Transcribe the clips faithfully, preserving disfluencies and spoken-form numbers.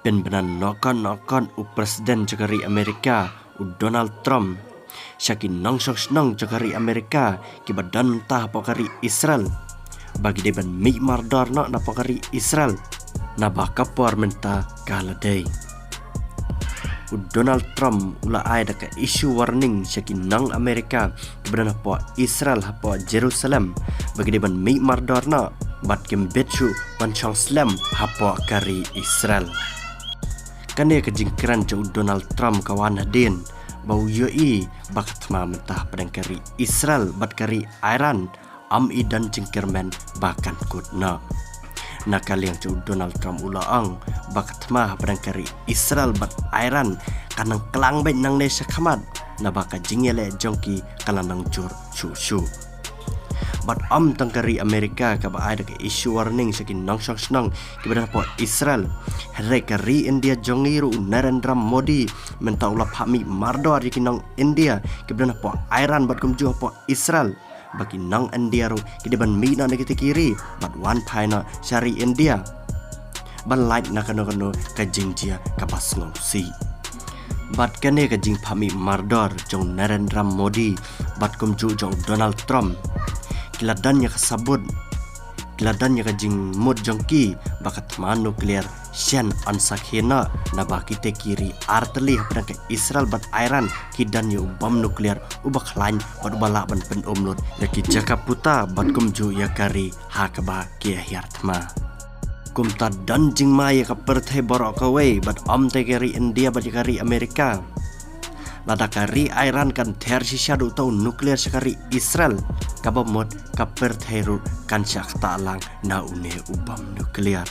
Pynbna nokon nokon u president jong ka ri Amerika u Donald Trump sha ki nongshong shnong jong ka ri Amerika kiba don mynta hapoh ka ri Israel ba ki dei ban mih mardor noh napoh ka ri Israel, naba ka por mynta ka la dei. U Donald Trump u la ai da ka issue warning sha ki nong Amerika kiba don hapoh Israel, hapoh Jerusalem, ba ki dei ban mih mardor noh bad kim bit shuh ban shong slem hapoh ka ri Israel. Kane ka jingkren jong u Donald Trump ka wan hadien ba u ïohi ba ka thma mynta hapdeng ka ri Israel bad ka ri Iran ym i don jingkyrmen ba kan kut noh. Na ka liang jong u Donald Trump u la ong ba ka thma hapdeng ka ri Israel bad Iran kan nang klang beit nangne shakhmat, naba ka jingïaleh jong ki ka la nang jur shuh shuh. Bad ym tang ka ri Amerika kaba ai da ka issue warning sha ki nongshong shnong kiba don hapoh Israel, hynrei ka ri India jong ngi ruh u Narendra Modi mynta u la phah mih mardor ïa ki nong India kiba don hapoh Iran bad kumjuh hapoh Israel, ba ki nong India ruh ki dei ban mih noh na kita ki ri bad wan phai noh sha ri India ban lait na kano kano ka jingjia kaba sngewsih. Bad kane ka jingphah mih mardor jong Narendra Modi bad kumjuh jong Donald Trump ki la don ïa ka sabut, ki la don ïa ka jingmut jong ki ba ka thma nuclear shen yn sakhi noh, naba kita ki ri artylli hapdeng ka Israel bad Iran ki don ïa u bom nuclear uba khlaiñ bad uba lah ban pyn-um lut ïa ki jaka puta bad kumjuh ïa ka ri ha kaba ki ïahiar thma. Kumta don jingma ïa ka pyrthei baroh kawei bad ym tang ka ri India bad ïa ka ri Amerika. Lada ka ri Iran kan ther shisha da uta u nuclear sha ka ri Israel, kaba mut ka pyrthei ruh kan shah ktah lang na une u bom nuclear.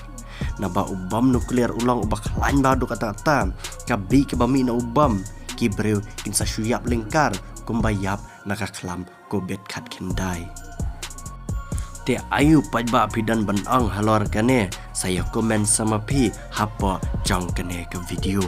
Naba u bom nuclear u long uba khlaiñ bha haduh katta katta, ka bih kaba mih na u bom ki briew kin sa shu ïap lyngkar kumba ïap na ka khlam Covid khatkhyndai. Te aïu paidbah phi don ban ong halor kane, sa ïa comment sa ma phi hapoh jong kane ka video.